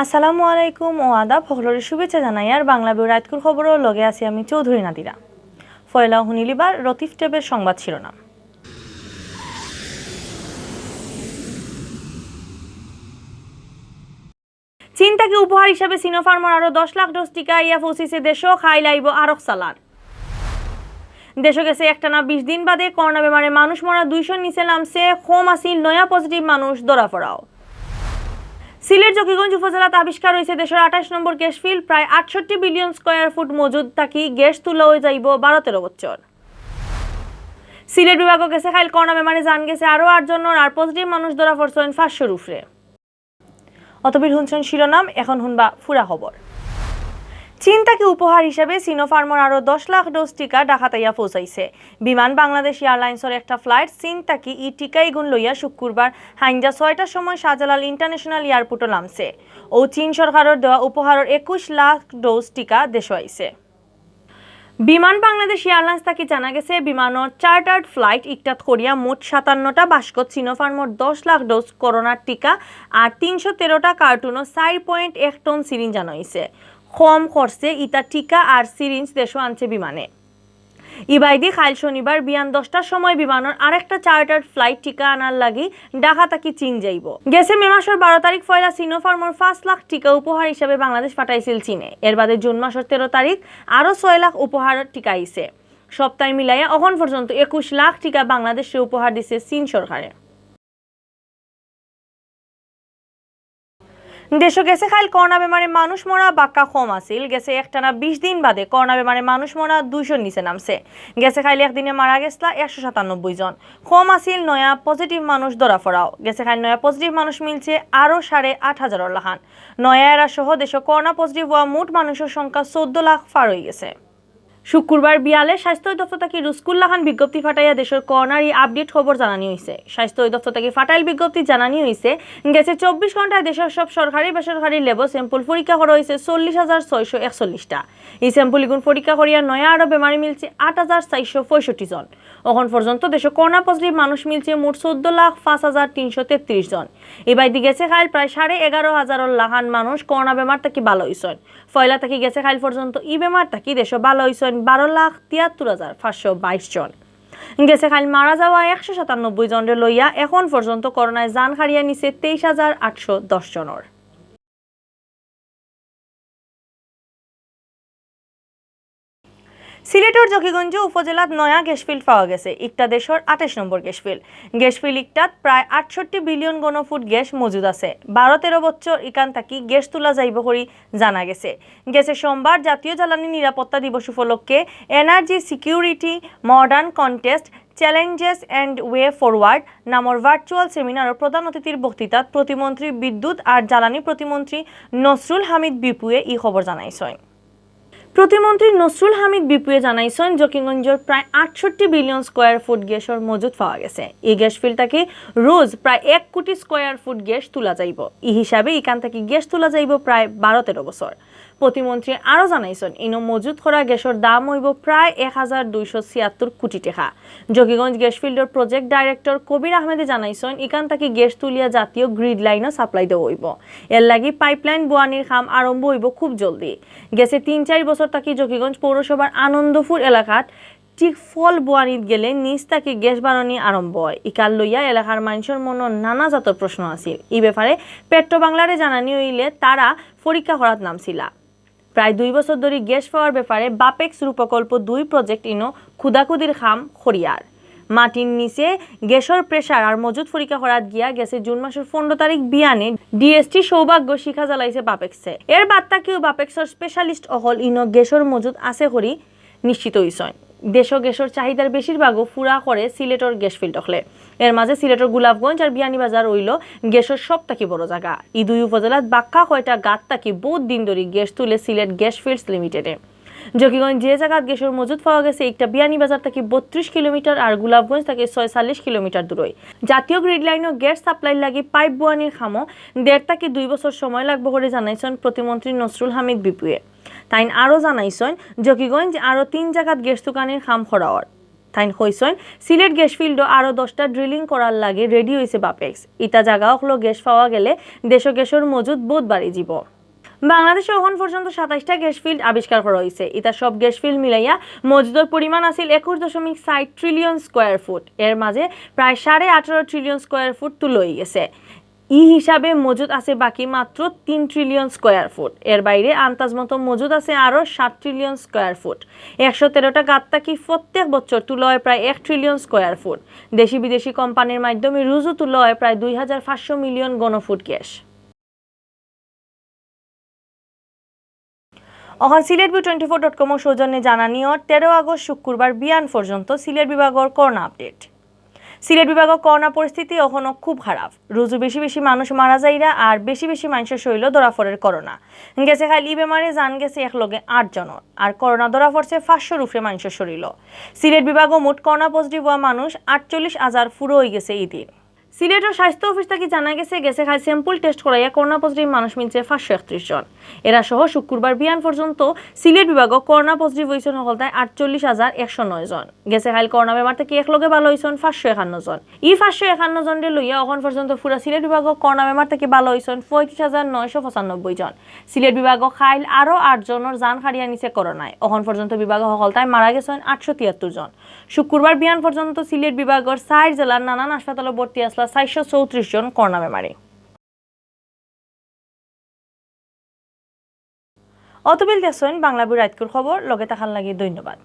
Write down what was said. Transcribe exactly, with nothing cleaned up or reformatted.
আসসালামু আলাইকুম ও আদাব, হকলরে শুভেচ্ছা জানাইয়ার বাংলা বিউ রাইতকুর খবরর লগে আছি আমি চৌধুরী নাদিরা। পয়লা হুনিলিবার রতিফ টেবের সংবাদ শিরোনাম। চীন থাকি উপহার হিসাবে সিনোফার্মর আরো দশ লাখ ডোজ টিকা আইয়া পৌঁছিছে দেশো, কাইল আইবো আরক চালান। দেশো গেছে একটানা বিশ দিন বাদে করোনা বেমারে মানুষ মরা দুইশোর নিচে নামছে, কম আছিল নয়া পজিটিভ মানুষ ধরা পড়াও। সিলেট জকিগঞ্জ উপজেলাত আবিষ্কার অইছে দেশর আঠাইশ নম্বর গ্যাস ফিল্ড, প্রায় আটষট্টি বিলিয়ন স্কয়ার ফুট মজুদ থাকি গ্যাস তুলা অই যাইবো বারো তেরো বছর। সিলেট বিভাগো গেছে কাইল করোনা বেমারে জান গেছে আরো আট জনর, আর পজিটিভ মানুষ ধরা পড়ছইন পাঁচশোর উপরে। অতবির হুনছইন শিরোনাম, এখন হুনবা পুরা খবর। চীন থাকি উপহার হিসাবে সিনোফার্মর আরো দশ লাখ ডোজ টিকা ঢাকাত আইয়া পৌঁছাইছে। বিমান বাংলাদেশ এয়ারলাইন্সর একটা ফ্লাইট চীন থাকি ই টিকা ইগুন লইয়া শুক্রবার হাইঞ্জা ছয়টার সময় শাহজালাল ইন্টারন্যাশনাল এয়ারপোর্টো নামছে। ও চীন সরকারর দেওয়া উপহারর একুশ লাখ ডোজ টিকা দেশো আইছে। বিমান বাংলাদেশ এয়ারলাইন্স থাকি জানা গেছে, বিমানর চার্টার্ড ফ্লাইট ইকটাত করিয়া মোট সাতান্নটা বাস্কত সিনোফার্মর দশ লাখ ডোজ করোনার টিকা আর তিনশো তেরোটা কার্টুনো চার পয়েন্ট এক টন সিরিঞ্জ আনা অইছে। কম খরচে ইতা টিকা আর সিরিঞ্জ দেশো আনছে বিমানে। ইবায়দি কাইল শনিবার বিয়ান দশটার সময় বিমানর আরেকটা চার্টার্ড ফ্লাইট টিকা আনার লাগি ঢাকা থাকি চীন যাইবো। গেছে মে মাসর বারো তারিখ পয়লা সিনোফার্মর পাঁচ লাখ টিকা উপহার হিসাবে বাংলাদেশ পাঠাইছিল চীনে। এর বাদে জুন মাসর তেরো তারিখ আরো ছয় লাখ উপহার টিকা আইছে। সবতায় মিলাইয়া অখন পর্যন্ত একুশ লাখ টিকা বাংলাদেশরে উপহার দিছে চীন সরকারে। দেশো গেছে কাইল করোনা বেমারে মানুষ মরা বাক্কা কম আছিল। গেছে একটানা বিশ দিন বাদে করোনা বেমারে মানুষ মরা দুইশোর নিচে নামছে। গেছে কাইল একদিনে মারা গেছলা একশো সাতানব্বই জন। কম আছিল নয়া পজিটিভ মানুষ ধরা পড়াও। গেছে কাইল নয়া পজিটিভ মানুষ মিলছে আরো সাড়ে আট হাজারর লাখান। নয়া এরা সহ দেশো করোনা পজিটিভ অওয়া মোট মানুষর সংখ্যা চৌদ্দ লাখ পার অই গেছে। শুক্রবার বিয়ালে স্বাস্থ্য দপ্তর থাকি রুজকুর লাখান বিজ্ঞপ্তি ফাটাইয়া দেশর করোনার ই আপডেট খবর জানানি অইছে। স্বাস্থ্য দপ্তর থাকি ফাটাইল বিজ্ঞপ্তি জানানি অইছে, গেছে চব্বিশ ঘন্টায় দেশর সব সরকারি বেসরকারি ল্যাবো স্যাম্পল পরীক্ষা করা অইছে চল্লিশ হাজার ছয়শো একচল্লিশটা। ই স্যাম্পল ইগুন পরীক্ষা করিয়া নয়া আরো বেমারি মিলছে আট হাজার চারশো পঁয়ষট্টি জন। অখন পর্যন্ত দেশো করোনা পজিটিভ মানুষ মিলছে মোট চৌদ্দ লাখ পাঁচ হাজার তিনশো তেত্রিশ জন। ইবায়দি গেছে কাইল প্রায় সাড়ে এগারো হাজারর লাখান মানুষ করোনা বেমার থাকি ভালা অইছইন। পয়লা থাকি গেছে কাইল পর্যন্ত ই বেমার থাকি দেশো ভালা অইছইন বারো লাখ তিয়াত্তর হাজার পাঁচশো বাইশ জন। গেছে কাইল মারা যাওয়া একশো সাতানব্বই জনরে লইয়া এখন পর্যন্ত করোনায় জান হারিয়া নিছে তেইশ হাজার আটশো দশ জনর। সিলেটর জকিগঞ্জ উপজেলাত নয়া গ্যাস ফিল্ড পাওয়া গেছে, ইকটা দেশর আঠাইশ নম্বর গ্যাস ফিল্ড। গ্যাস ফিল্ড ইকটাত প্রায় আটষট্টি বিলিয়ন ঘনফুট গ্যাস মজুদ আছে। বারো তেরো বছর ইকান থাকি গ্যাস তুলা যাইবো করি জানা গেছে। গেছে সোমবার জাতীয় জ্বালানি নিরাপত্তা দিবস উপলক্ষে Energy Security, Modern Contest, Challenges and Way Forward নামর ভার্চুয়াল সেমিনারর প্রধান অতিথির বক্তৃতাত প্রতিমন্ত্রী বিদ্যুৎ আর জ্বালানি প্রতিমন্ত্রী নসরুল হামিদ বিপুয়ে ই খবর জানাইছইন। প্রতিমন্ত্রী নসরুল হামিদ বিপুয়ে জানাইছইন, জকিগঞ্জর প্রায় আটষট্টি বিলিয়ন স্কয়ার ফুট গ্যাসর মজুদ পাওয়া গেছে। ই গ্যাস ফিল্ড থাকি রোজ প্রায় এক কোটি স্কয়ার ফুট গ্যাস তুলা যাইবো। ই হিসাবে ইকান থাকি গ্যাস তুলা যাইবো প্রায় বারো তেরো বছর। প্রতিমন্ত্রী আরো জানাইছইন, ইনো মজুদ করা গ্যাসর দাম অইবো প্রায় এক হাজার দুইশো ছিয়াত্তর কোটি টেকা। জকিগঞ্জ গ্যাস ফিল্ডর প্রজেক্ট ডাইরেক্টর কবির আহমেদে জানাইছইন, ইকান থাকি গ্যাস তুলিয়া জাতীয় গ্রিড লাইনো সাপ্লাই দেওয়া অইবো। এর লাগি পাইপলাইন বুয়ানির কাম আরম্ভ অইবো খুব জলদি। গেছে তিন চাইর বছর থাকি জকিগঞ্জ পৌরসভার আনন্দপুর এলাকাত টিউবওয়েল বুয়ানিত গেলে নিচ থাকি গ্যাস বারনি আরম্ভ অয়। ইকান লইয়া এলাকার মানষর মনো নানা জাতর প্রশ্ন আছিল। ই ব্যাপারে পেট্রো বাংলারে জানানি অইলে তারা পরীক্ষা করাত নামছিলা। প্রায় দুই বছর ধরি গ্যাস পাওয়ার ব্যাপারে বাপেক্স রূপকল্প দুই প্রজেক্ট ইনো খুদাখুদির কাম করিয়ার। মাটির নিচে গ্যাসর প্রেশার আর মজুদ পরীক্ষা করাত গিয়া গেছে জুন মাসর পনেরো তারিখ বিয়ানে ডিএসটি সৌভাগ্য শিখা জ্বালাইছে বাপেক্সে। এর বাদ থাকিও বাপেক্সর স্পেশালিস্ট অকল ইনো গ্যাসর মজুদ আছে করি নিশ্চিত অইছইন। দেশো গ্যাসর চাহিদার বেশিরভাগও পুরা করে সিলেটর গ্যাস ফিল্ড অকলে। এর মাঝে সিলেটর গোলাপগঞ্জ আর বিয়ানীবাজার অইলো গ্যাসর সব থাকি বড় জাগা। ই দুই উপজেলাত বাক্কা কয়টা গাত থাকি বহুত দিন ধরি গ্যাস তুলে সিলেট গ্যাস ফিল্ডস লিমিটেডে। জকিগঞ্জ যে জাগাত গ্যাসর মজুদ পাওয়া গেছে, একটা বিয়ানীবাজার থাকি বত্রিশ কিলোমিটার আর গোলাপগঞ্জ থাকি ছয়চল্লিশ কিলোমিটার দূরই। জাতীয় গ্রিড লাইনো গ্যাস সাপ্লাইর লাগি পাইপ বুয়ানির কামো দেড় থাকি দুই বছর সময় লাগবো করি জানাইছইন প্রতিমন্ত্রী নসরুল হামিদ বিপুয়ে। তাইন আরো জানাইছইন, জকিগঞ্জ আরো তিন জাগাত গ্যাস তুকানির কাম করা অর। তাইন কইছইন, সিলেট গ্যাস ফিল্ডও আরও দশটা ড্রিলিং করার লাগি রেডি অইছে বাপেক্স। ইতা জাগা অকলো গ্যাস পাওয়া গেলে দেশো গ্যাসর মজুদ বউত বাড়ি যিবো। বাংলাদেশে অখন পর্যন্ত সাতাইশটা গ্যাস ফিল্ড আবিষ্কার করা অইছে। ইতা সব গ্যাস ফিল্ড মিলাইয়া মজুদর পরিমাণ আছিল একুশ দশমিক ষাট ট্রিলিয়ন স্কয়ার ফুট। এর মাঝে প্রায় সাড়ে আঠারো ট্রিলিয়ন স্কয়ার ফুট তুলা অইগেছে। ই হিসাবে মজুদ আছে বাকি মাত্র তিন ট্রিলিয়ন স্কয়ার ফুট। এর বাইরে আন্দাজ মতো মজুদ আছে আরও সাত ট্রিলিয়ন স্কয়ার ফুট। একশো তেরোটা গাত থাকি প্রত্যেক বছর তুলা অয় প্রায় এক ট্রিলিয়ন স্কয়ার ফুট। দেশি বিদেশি কোম্পানির মাধ্যমে রুজু তুলা অয় প্রায় দুই হাজার পাঁচশো মিলিয়ন ঘনফুট গ্যাস। অখন Sylhet view twenty four dot কমর সৌজন্যে জানানি অর, তেরো আগস্ট শুক্রবার বিয়ান পর্যন্ত সিলেট বিভাগর করোনা আপডেট। সিলেট বিভাগর করোনা পরিস্থিতি অখনো খুব খারাপ। রুজু বেশি বেশি মানুষ মারা যাইরা আর বেশি বেশি মানষর শরীলো ধরা পড়ের করোনা। গেছে কাইল ই বেমারে জান গেছে একলগে আট জনর। আর করোনা ধরা পড়ছে পাঁচশোর উপরে মানষর শরীলো। সিলেট বিভাগো মোট করোনা পজিটিভ অওয়া মানুষ আটচল্লিশ হাজার পুরো অইগেছে ইদিন। সিলেটর স্বাস্থ্য অফিস থাকি জানা গেছে, গেছে কাইল স্যাম্পল টেস্ট করাইয়া করোনা পজিটিভ মানুষ মিলছে পাঁচশো একত্রিশ জন। এরা সহ শুক্রবার বিয়ান পর্যন্ত সিলেট বিভাগো করোনা পজিটিভ অইছইন হকলতায় আটচল্লিশ হাজার একশো নয় জন। গেছে কাইল করোনা বেমার থাকি একলগে ভালা অইছইন পাঁচশো একান্ন জন। ই পাঁচশো একান্ন জনরে লইয়া অখন পর্যন্ত পুরা সিলেট বিভাগো করোনা বেমার থাকি ভালা অইছইন পঁয়ত্রিশ হাজার নয়শো পঁচানব্বই জন। সিলেট বিভাগো কাইল আরও আট জনর জান কাড়িয়া নিছে করোনায়। অখন পর্যন্ত বিভাগো হকলতায় মারা গেছইন আটশো তিয়াত্তর জন। শুক্রবার বিয়ান পর্যন্ত সিলেট বিভাগর চাইর জেলার নানান হাসপাতালো ভর্তি আছলা চাইরশো চৌত্রিশ জন করোনা বেমারি। অতবিল দেখছইন বাংলা ভিউ রাইতকুর খবর, লগে থাকার লাগি ধন্যবাদ।